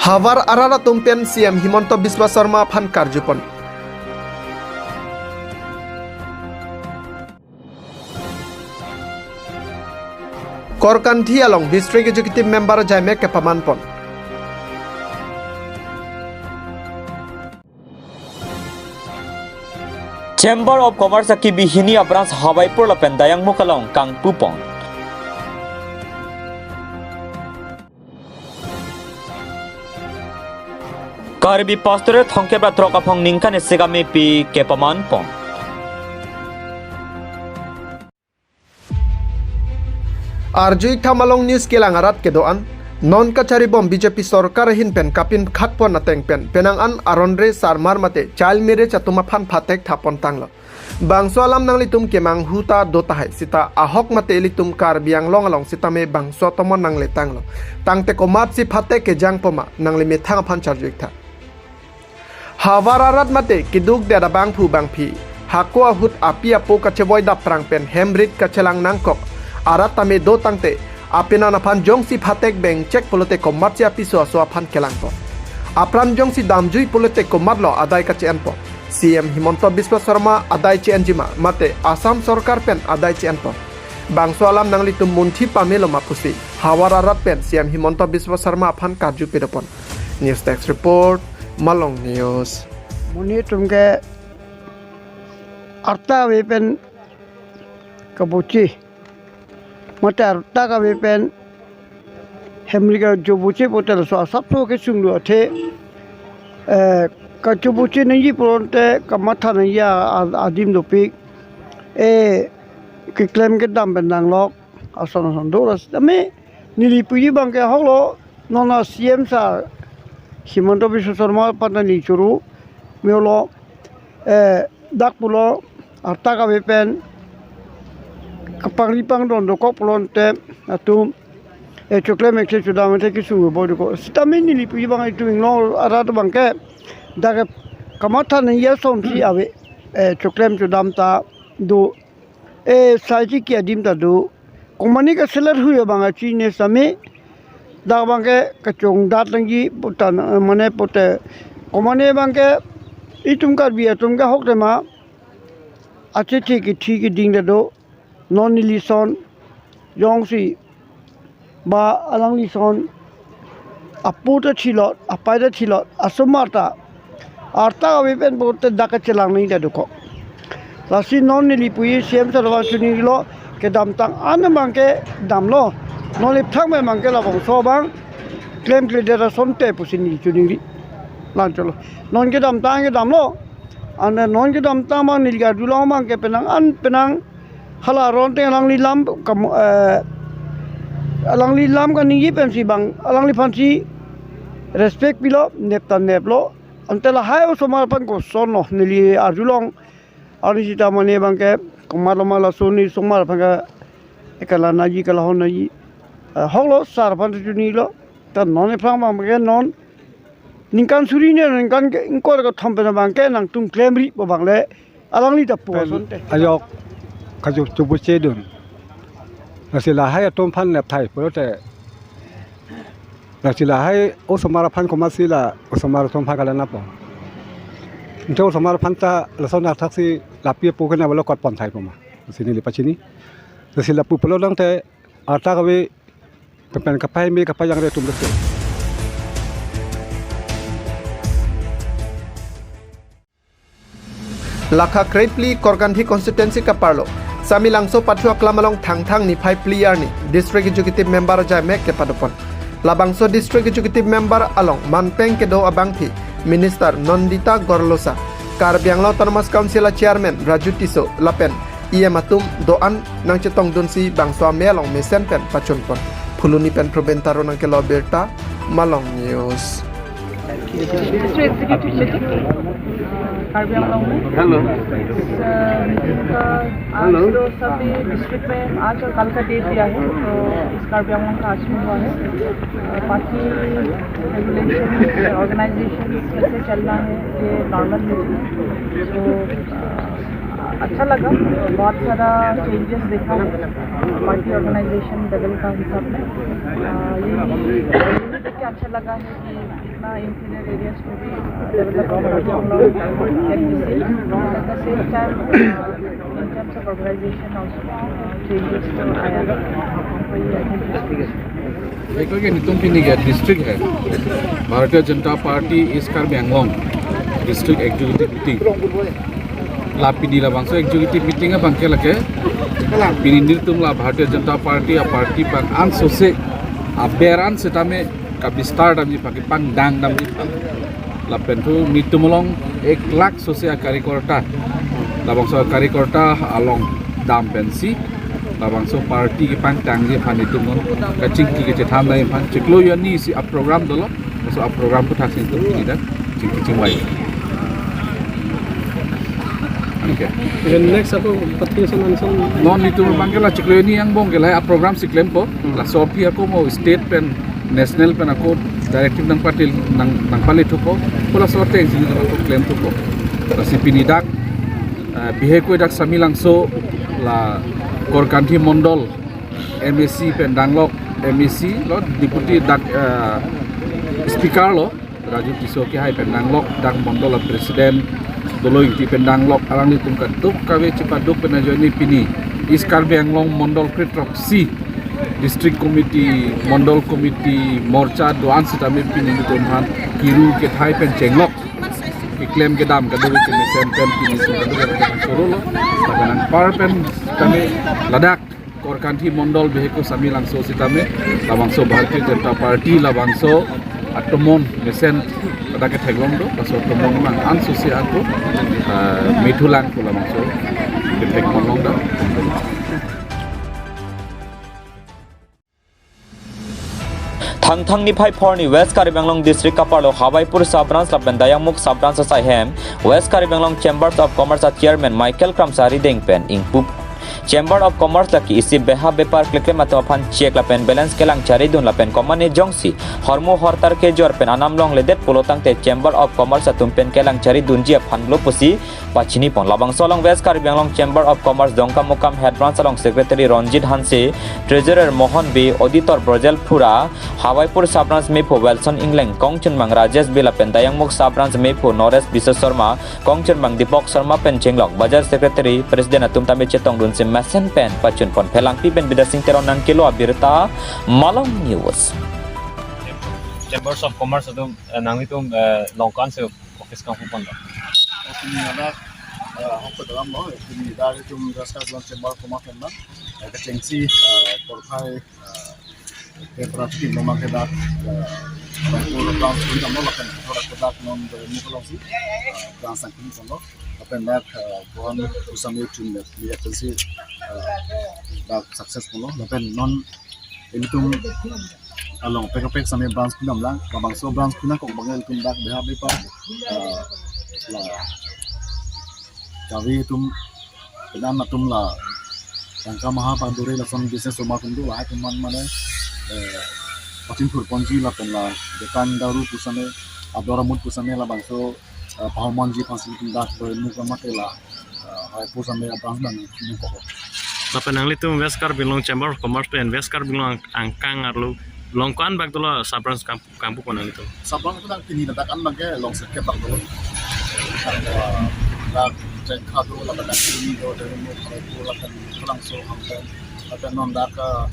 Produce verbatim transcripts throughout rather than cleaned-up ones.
Havar arat atum pen C M Himanta Biswa Sarma aphan karjupon. Korkanthi along District Executive Member ajaimek kepamanpon. Chamber of Commerce akibi hini a-branch Hawaipur lapen Dayangmukh along kangpupon. Karbi Pastorate thomkep ra throk aphong ningkan isi kamepi kepamanpon. Arju-ik tha Malong News kelang arat kedo-an. Non kacharibom B J P sorkar ahin pen kapinkhakpon ateng pen penang an aron-re, sarmar mate child marriage atum aphan phatek thapon tanglo. Bangso alam nanglitum kemanghu ta do tahai, sita ahok mate ilitum Karbi Anglong along sitame bangso atomon nangletanglo. Tangte komatsi phatek kejangpo ma, nangli methang aphan charju-ik tha. Havar arat mate keduk det abangphu bangphi, hako ahut api apo kachevoi dapprang pen hem rit kachelang nangkok arat tame do tangte, apenan aphan jongsi phatek bengchek pulote komatsi apiso aso aphan kelangpo. Apran jongsi damjui pulote komatlo adai kache-enpo. C M Himanta Biswa Sarma adai che-enji ma, mate Assam sorkar pen adai che-enpo. Bangso alam nanglitum munthi pamelo ma pusi Havar arat pen C M Himanta Biswa Sarma aphan karju pedopon. News Desk Report, Malong News. Monit atum ke arta ave pen kabuchi, mate arta kave pen hem rit kajobuchi pulote laso asapso kesung do athe, eh, kajobuchi nangji pulote kamatha nangji a-, a-, adim dopik. Eh, keklem kedam pen nanglok ason ason do ras. Tame neli puji abangke ahoklo, non a-C M sir Himanta Biswa Sarma aphan ta neli choro melo, eh, dak pulo arta kave pen kapangri pangdon dokok pulote atum, eh, choklem ekse chodam te kesung boi dokok. Sitame neli puji abang itum inglong arat abangke dak kamatha nangji asonsi ave, eh, choklem chodam ta do, eh, saiji ke adim ta do. Komane kaselet hui abang achinine sitame dak abangke kachongdat nangji putan, eh, mane pulote komane abangke itum Karbi atum ke ahok tema acheche kethi keding ta do. Non neli son jongsi ba alangli son apo ta thilot, apei ta thilot, asomar ta arta kave pen pulote dak kachelang nangji ta dokok. Lasi non neli puji C M sir aphan choningri lo, kedamtang an abangke damlo. Non le phrang abangke labangso abang klemkledet asonte pusi neli choningri. Lang cholo. Non kedamtang kedamlo. Ante non kedamtang abang neli karjulong abangke penang an penang hala aron ateng alangli lam kam, eh, alangli lam kaningje pensi bang alangliphansi respect pilo, nep ta neplo. Ante lahai osomar aphan kosonlo neli arjulong. Arni sita mane abangke komatlo ma laso ne osomar aphan ke, eh, kala nangji kala hon nangji. Eh, ahoklo sir aphan ta choninglo. Ta non ephrang abangke non ningkan suri ne ningkan ke ingkoi ra kethom pen abangke nangtum klemri pu abang le alangli ta pu pen asonte. Ajok kajo chobuchedun. Lasi lahai atum aphan nepthai pulote, lasi lahai osomar aphan komatsi la osomar atum aphan kalanappo. Ante osomar aphan ta lason athaksi lapi apo kena balo kot ponthai puma. Lasi neli pachini. Lasi lapu pulo tangte arta kave pen kapei me kapei jangre atum lasi. Lakha krephli Korkanthi constituency kaparlo Samelangso Pathu aklam along Thangthang niphai phli arni District Executive Member ajaimek kepadopon. Labangso District Executive Member along manpeng kedo abangphi Minister Nandita Gorlosa, Karbi Anglong Autonomous Council a Chairman Raju Tisso lapen E M atum do-an nangchetongdunsi bangso amei along mesen pen pachunpon. Phuloni pen Proben Taro nangkelo birta, Malong News. District executive meeting, अ, कार्बी आंगलोंग में। Hello. इस, अ, मीटिंग का आज हेलो। तो सभी डिस्ट्रिक्ट में आज और कल का डेट दिया है, तो इस कार्बी आंगलोंग का आज में हुआ है। अ, बाकी रेगुलेशन, ऑर्गेनाइजेशन कैसे चलना है, ये नॉर्मल मीटिंग है। तो, अ, अच्छा लगा, बहुत सारा चेंजेस देखा पार्टी ऑर्गेनाइजेशन लेवल का हिसाब में। अ, ये, ये देख के अच्छा लगा है कि इतना इंटीरियर एरियाज में भी, अ, डेवलपमेंट हम लोग can see. At the same time, uh, in terms of organisation also changes तो आया है। तो ये I think Eko ke nelitum pini ke district hai. Bharatiya Janata Party East Karbi Anglong district executive meeting. La pini labangso executive meeting abang ke lake. Pini nelitum la Bharatiya Janata Party a party abang ansose aber an setame kabistar damji aphan, kepangdang damji aphan. Lapen thu nelitum along ek lakh sose a karyakarta. Labangso karyakarta along dam pensi labangso party kepangtangji aphan nelitum non kachingki kachethan damji aphan chiklo arni si a program dolo. So a program aphuthak si nelitum pini dak chingki chingvai. Okay. Then next ako pati sa nansan. Non nelitum abang ke la chiklo arni angbong ke la a program si klempo. Laso aphi ako mo state pen national pen ako directive nangpatil nang nangpalithupo. Pu laso ateng si nelitum ako klemthupo. Lasi pini dak, eh, bihek ko dak Samelangso la Korkanthi Mondol M A C pen danglok, M A C lo, deputy dak, eh, speaker lo, Raju Tisso kehai pen danglok, dak Mondol a president Doloi Ingti pen danglok, alanglitum kadokave chepaduk pen ajoine pini East Karbi Anglong Mondol kre-throksi, district committee, Mondol committee, morcha do-an setame pini nelitum aphan kiru kethai pen chenglok, keklem kedam kadokave kemesen pen pini nelitum kadokave pen sorolo, lapen anpar pen kami ladak Korkanthi Mondol bihek ko Samelangso setame labangso Bharatiya Janata Party labangso atomon mesen pada ketheklong do, laso atomon abang ansose ako, ah, methulang ko labangso kethek monlong do. Thangthang niphai phorni West Karbi Anglong District kaparlo Hawaipur Sub Branch lapen Dayangmukh Sub Branch asai hem West Karbi Anglong Chambers of Commerce a Chairman Michael Kramsa arideng pen ingpu. Chamber of Commerce lake isi beha bepar kleklem atum aphan chek lapen balance kelang charidun lapen komane jongsi hormu hortar kejor pen anam longledet pulo tangte Chamber of Commerce atum pen kelang charidunji aphan lo pusi pachinipon. Labangso along West Karbi Anglong Chamber of Commerce Dongkamukam Head Branch along Secretary Ronjit Hanse, Treasurer Mohon Bey, Auditor Brojel Phura, Hawaipur Sub Branch mephu Wilson Engleng, kongchunmang Rajesh Bey lapen Dayangmukh Sub Branch mephu Naresh Biswa Sharma, kongchunmang Deepak Sharma pen chenglok Bazar Secretary, President atum tame chetongdunsi mesen pen pachunpon. Phelangpi pen Bidya Sing Teron nangkelo abirta, Malong News. Chambers of Commerce atum, eh, nanglitum, eh, Longkan se office kangpu ponlo. Pini ladak, eh, hok pedram lo, pini ladak itum West Karbi Anglong Chamber of Commerce pen, eh, kechengsi, eh, porphai, eh, ke prati mo mang ke dak, eh, Hawaipur Branch kun dam lo lapen thorak ke dak non Dayangmukh alongsi, eh, branch sangkun ponlo, lapen dak, eh, bon pusam itum ya, ya pensi, eh, dak success ponlo, lapen non ilitum along pek pek same branch kun damlang, labangso branch kun nangkok abang ilitum dak beha bepar, eh, la kave atum, penang atum la tangka maha padure lason business oma atum do, lahai atum aphan mane, eh, pachinthur ponji lapen la dukan daru pusame, ador amut pusame labangso, eh, pahomon ji aphansi ilitum dak Dayangmukh mate la, eh, Hawaipur same abang nang nangkok. Lapen nanglitum West Karbi Anglong Chamber of Commerce pen West Karbi Anglong ang-, angkang arlo Longkan bak dolo sub branch kang kangpu pon nanglitum. Sub branch dak pini dak an bang ke Longsekep bak dolo. Dak, eh, dak Jengkha do, lapen dak Sini do, Dayangmukh, Hawaipur, lapen Tulangso, Hangpen, lapen non dak, eh,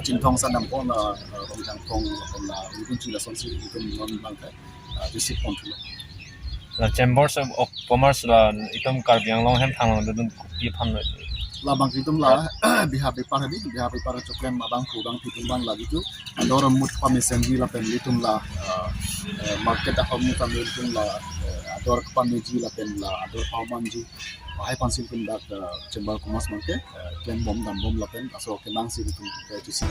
Chinthong Sanam pon, eh, Rongjangphong, lapen, eh, Rikunchi lasonsi itum non bang ke, eh, visit pon thulo. La Chambers of, of Commerce la itum Karbi Anglong hem thanglong dun kopi aphan lo? Labang itum la beha bepar hadi, beha bepar choklem abang pu abang itum abang la itum ador amut pamesenji lapen itum la, eh, eh, market ahom itum la, eh, ador pameji lapen la ador pamanji, lahai aphansi itum dak, eh, Chamber of Commerce abang ke, eh, klem bom dam bom lapen laso kenangsi itum, eh, chisi.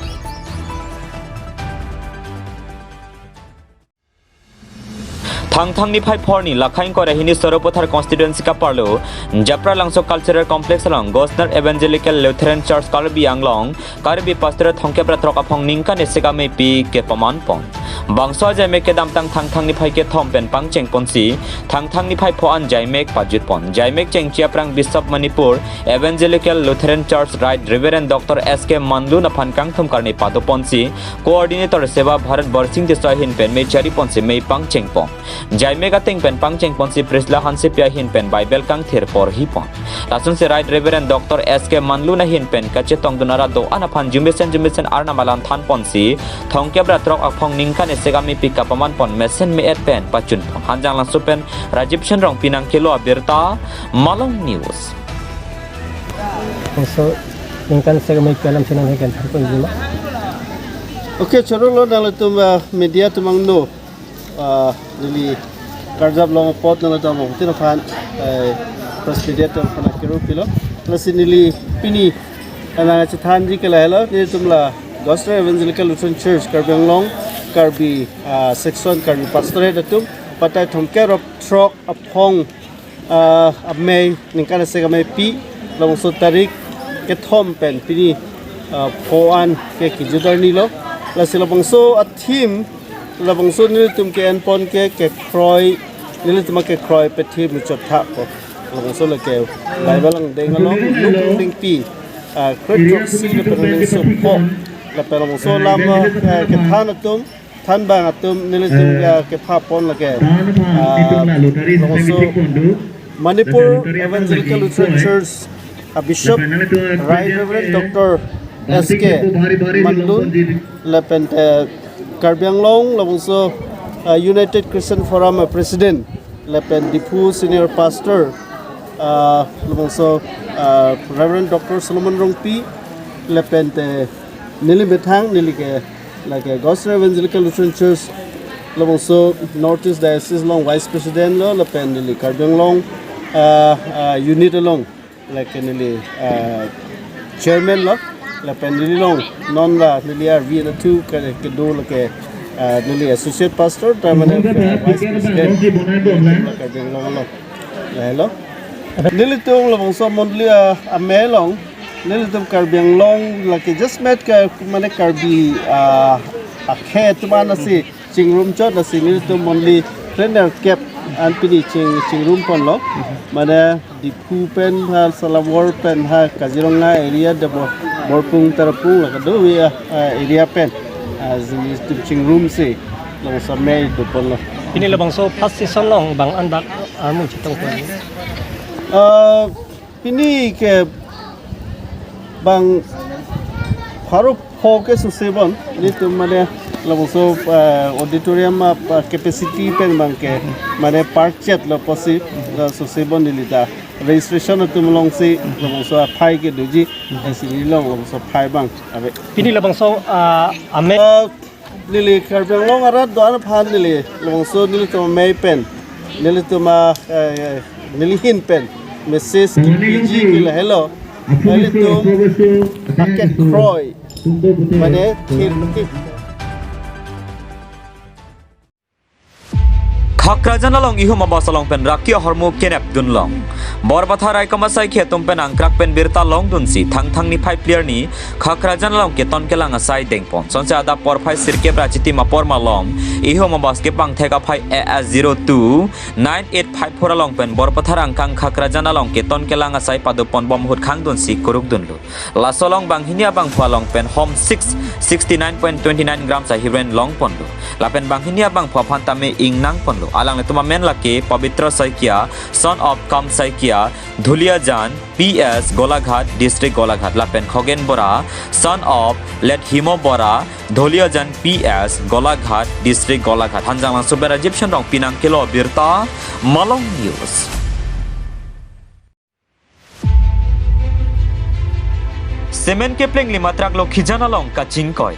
Thangthang niphai phorni Lakha ingkoi ra hini Sarupathar Constituency kaparlo Japralangso Cultural Complex along Gosner Evangelical Lutheran Church Karbi Anglong Karbi Pastor thomkep ra throk aphong ningkan isi amepi kepaman pon. Bangso ajaimek kedamtang Thangthang niphai kethom pen pangcheng ponsi, Thangthang niphai pho an jaimek pajut pon. Jaimek chengche aphrang Bishop Manipur Evangelical Lutheran Church Right Reverend Doctor S K Manlun aphan kangthum karne pado ponsi, Coordinator Seva Bharat Barsing Tisso ahin pen mei chari ponsi mei pangcheng pon. Jaimek ateng pen pangcheng ponsi Prisla Hansepi ahin pen Bible kangthir porhi pon. Lasonsi Right Reverend Doctor S K Manlun ahin pen kachetongdun arat do-an aphan jumesen jumesen Arnam alam than ponsi, thomkep ra throk aphong ningkan isi amei pik kapaman pon mesen me-et pen pachun pon. Hanjanglangso pen Rajiv Shenrong pinang kelo abirta, Malong News. So, ningkan isi amei pi alam chenam hekan than ponji ma. Okay, choro lo nanglitum, ah, media atum angno, ah, neli karjap long apot nanglitum amotin aphan, eh, press media atum aphan akero pilo. Lasi neli pini nangchethanji ke lahelo, nelitum la Gospel Evangelical Lutheran Church Karbi Anglong, Karbi, ah, section, Karbi Pastorate atum, patai thomkep ra throk aphong, ah, amei, ningkan isi amei pi, labangso tarik kethom pen pini, ah, pho an ke kijut arni lo. Lasi labangso a-theme, labangso nelitum ke-en pon ke kekroi, nelitum kekroi pethi muchot tha ko. Labangso lake Bible angdeng along, Luke angdengpi, ah, kroi throksi lapen labangso pho, lapen labangso alam, ah, kethan atum, thanbang atum nelitum, ah, kepha pon lake, ah, labangso Manipur Evangelical Lutheran Church, ah, Bishop Right Reverend Doctor S K Manlun, lapen, eh, Karbi Anglong labangso, ah, United Christian Forum, ah, President, lapen Diphu Senior Pastor, ah, labangso, ah, Reverend Doctor Solomon Rongpi, lapen te neli methang, neli ke lake Gospel Evangelical Lutheran Church labangso North East Diocese along Vice President lo, lapen neli Karbi Anglong, ah, ah, unit along lake neli, ah, Chairman lo, lapen neli along non la neli arvi na thu ke, kedo lake, ah, neli Associate Pastor, permanent, ah, Vice President Karbi Anglong lo. Lahelo. Nelitum labangso mondoli, ah, amei along, nelitum Karbi Anglong lake jasemet ke mane Karbi, ah, akhei atum ansi chingrum chot, lasi nelitum mondoli krenerkep an pini ching, chingrum ponlo. Mane Diphu pen ha, Salawar pen ha, Kaziranga area, Debo-, Borpung, Tarapung, la kedo-an, ah, area pen, ah, nelitum chingrumsi labangso amei do ponlo. Pini labangso first session along bang-an bak armu chetong pon? Ah, pini ke bang pharo pho ke suse bon, nelitum mane labangso, ah, auditorium, ah, capacity pen bang ke mane park chet lo pusi, la suse bon neli ta registration atum alongsi labangso aphai ke doji, lasi neli along labangso aphai bang ave. Pini labangso, ah, amei, ah, neli Karbi Anglong arat do-an aphan neli labangso nelitum amei pen, nelitum a, eh, neli ahin pen message kipiji ke lahelo, nelitum paket kroi mane thir ki. Khakrajan along ihum abas along pen raki ahormu kenep dunlong. Borpathar raikom asaikhi atum pen angkrak pen birta longdunsi Thangthang niphai phli arni Khakrajan along keton kelang asai dengpon. Sonsi adap porphai sirkep ra chitim apor malom ihum abas kepangthek aphai A S zero two nine eight five four along pen Borpathar angkang Khakrajan along keton kelang asai padopon bom ahut khangdunsi kurukdunlo. Laso along banghini abangphu along pen home six sixty nine point twenty nine grams a heroin longponlo. Lapen banghini abangphu aphan tame ingnangponlo. Alanglitum amen lake Pabitra Saikia, son of Kam Saikia, Dhuliajan, P S, Golaghat, District Golaghat. Lapen Khogen Bora, son of Let Himo Bora, Dhuliajan, P S, Golaghat, District Golaghat. Hanjanglangso pen Rajiv Shenrong pinang kelo abirta, Malong News. Cement kepleng lima truck Lokhijan along kachingkoi.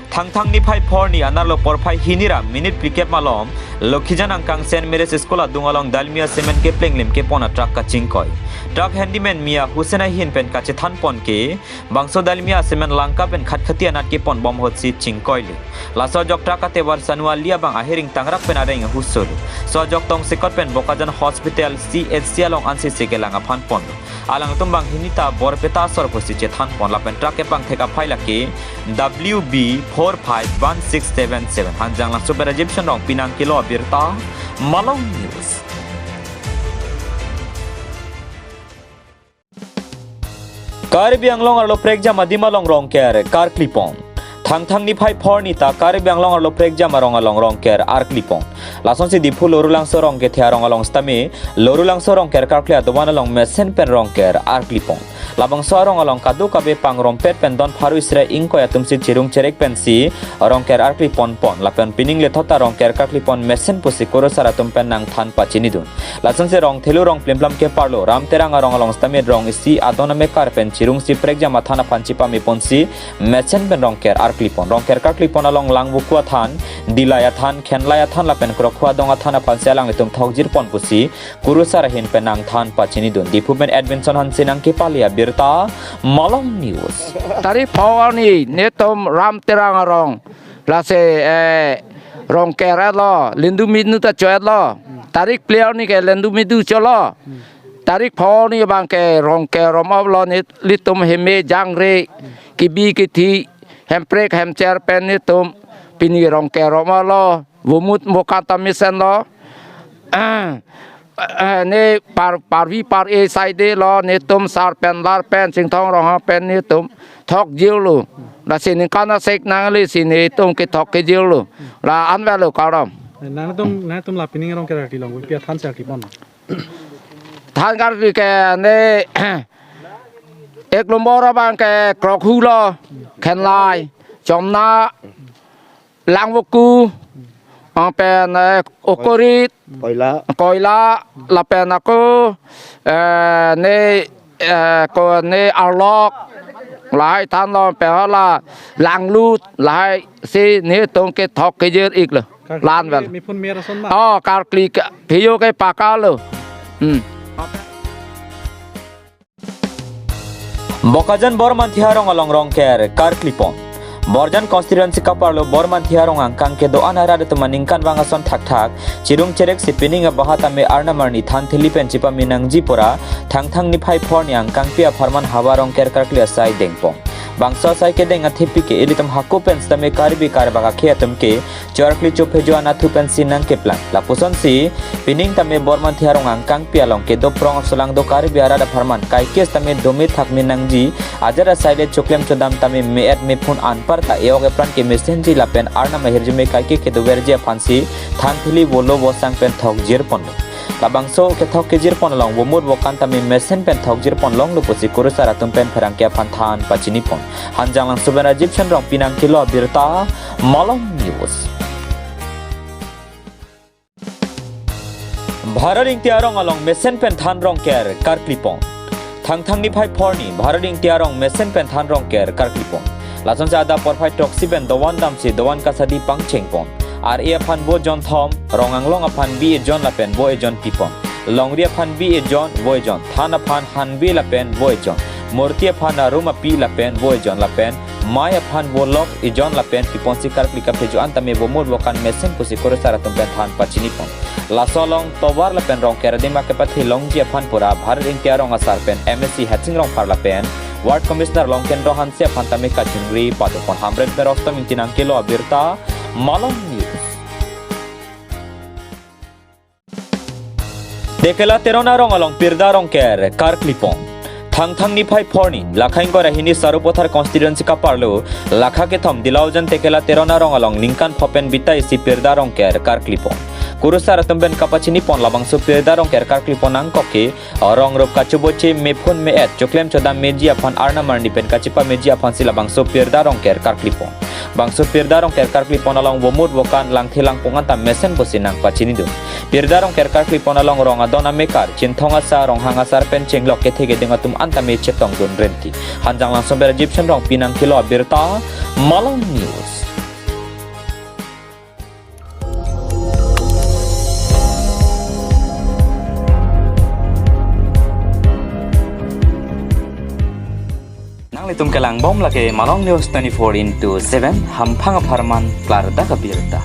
Thangthang niphai phli arni anerlo porphai hini ra minute phlikep malom Lokhijan angkang Saint Mary's School adung along Dalmia cement keplenglim kepon a-truck kachingkoi. Truck handyman Mia Hussain ahin pen kachethanpon ke, bangso Dalmia cement Langka pen Khatkhati anat keponbom ahutsi chingkoilo. Laso ajok truck atovar Sanu Ali abang ahiring tangrak pen areng ahusolo. Laso ajok tongsekot pen Bokajan Hospital C H C along ansi sekelang aphan ponlo. Alangtum banghini ta Borpeta asor pusi chethanpon lapen truck kepangthek aphai lake W B four five one six seven seven. Hanjanglangso pen Rajiv Shenrong, pinangkilo abirta, Malong News. Karbi Anglong arlo prekjam adim along Rongker karklipon. Thangthang niphai phor arni ta Karbi Anglong arlo prekjam arong along Rongker arklipon. Lasonsi Diphu Lorulangso Rongkethe arong along sitame Lorulangso Rongker karkli adovan along mesen pen Rongker arklipon. Labangso arong along kadokave pangrompet pen don pharo isi ra ingkoi atumsi chirung cherek pensi Rongker arklipon pon. Lapen pining lethot ta Rongker karklipon mesen pusi kurusar atum pen nangthan pachinidun. Lasonsi rong thelu rong plimplam keparlo Ram Terang arong along sitame rong isi adon amekar pen chirungsi prekjam athan aphan chipameponsi mesen pen Rongker arklipon. Rongker karklipon along Langvoku athan, Dilai athan, Khenlai athan lapen Krokhu adong athan aphansi alanglitum thokjirpon pusi kurusar ahin pen nangthan pachinidun. Diphu pen Edwinson Hanse nangkepale abirta, Malong News. Tarik phor arni netum Ram Terang arong, lasi, eh, Rongker etlo, lendu minu ta cho-etlo. Tarik phli arni ke lendu minu cholo. Tarik phor arni abang ke Rongker rom-etlo, nelitum heme jangre, kebi kethe, hemprek hemcher pen netum pini Rongker rom-etlo, vomut vokan ta mesenlo. Eh, eh, ne par, parvi par-e saidelo, netum sar pen lar pen Chinthong Ronghang pen netum thokjirlo. Lasi ningkan asek nangle si netum kethok kejirlo. La-an avelo, kardom. Nangtum, nangtum la pining Rongker karkli along kopi athansi karklipon? Than karkli ke ne ek nombor abang ke Krokhulo, Khenlai, Chomna, Langvoku, lapen, eh, Okorit, Koila. Koila, lapen ako, eh, ne, eh, ko ne Arlok, lahai thanlo, pen hala Langlut, lahai si netum kethok kejir iklo. Kar-, la-an avel. Mephun mer ason ma? Oh, karkli ke, phio ke pakalo. Hmm. Bokajan Bormanthi arong along Rongker karklipon. Borjan constituency kaparlo Bormanthi arong angkang kedo-an arat atum aningkanvang ason thakthak chirung chereksi pining abaha tame Arnam arni than theli pen chipame nangji pura Thangthang niphai phor arni angkangpi apharman havar Rongker karkli asai dengpon. Bangso asai kedeng athepi ke ilitum hako pen sitame Karbi Karbak akhei atum ke chorkli chophejo anatthu pensi nangkeplang. Lapusonsi pining tame Bormanthi arong angkangpi along kedo prong asolang do Karbi arat apharman kaike sitame dome thakme nangji, ajat asai le choklem chodam tame me-et mephun anparta e-ok epran kemesenji lapen Arnam ahirjume kaike kedoverji aphansi than theli volo vosang pen thokjirponlo. Labangso kethok kejirpon along vomut vokan tame mesen pen thokjirpon longlo pusi kurusar atum pen pherangke aphan than pachinipon. Hanjanglangso pen Rajiv Shenrong, pinangkilo abirta, Malong News. Bharat Ingti arong along mesen pen than Rongker karklipon. Thangthang niphai phor arni Bharat Ingti arong mesen pen than Rongker karklipon. Lasonsi adap porphai throksi pen dovan damsi dovan kasadi pangchengpon. Ar-e aphan vo jonthom, rong anglong aphan bi ejon lapen vo ejon pipon. Longri aphan bi ejon, vo ejon. Than aphan hanve lapen vo ejon. Murti aphan arum api lapen vo ejon lapen mai aphan vo lok ejon lapen piponsi karkli kaphejo an tame vomut vokan mesen pusi kurusar atum pen than pachinipon. Laso along tovar lapen Rongker adim akepathe longji aphan pura Bharat Ingti arong asar pen M A C Hetsing Rongphar lapen Ward Commissioner Longkendro Hanse aphan tame kachingri padopon. Hamren pen Rostom Ingti nangkelo abirta, Malong News. Tekela Teron arong along Pirda Rongker karklipon. Thangthang niphai phor arni, Lakha ingkoi ra hini Sarupathar constituency kaparlo, Lakha kethom Dilaujan Tekela Teron arong along ningkan pho pen bita isi Pirda Rongker karklipon. Kurusar atum pen kapachinipon labangso Pirda Rongker karklipon angkok ke, rong rup kachoboche mephun me-et, choklem chodam meji aphan Arnam arni pen kachipameji aphansi labangso Pirda Rongker karklipon. Bangso Pirda Rongker karklipon along vomut vokan langthe langpung anta mesen pusi nangpachinidun. Pirda Rongker karklipon along rong adon amekar, Chinthong asar, Ronghang asar pen chenglok kethe keding atum anta me chetongdun renti. Hanjanglangso pen Rajiv Shenrong, pinangkelo abirta, Malong News. Itum kelang bom lake Malong News twenty-four into seven, hamphang apharman klardak abirta.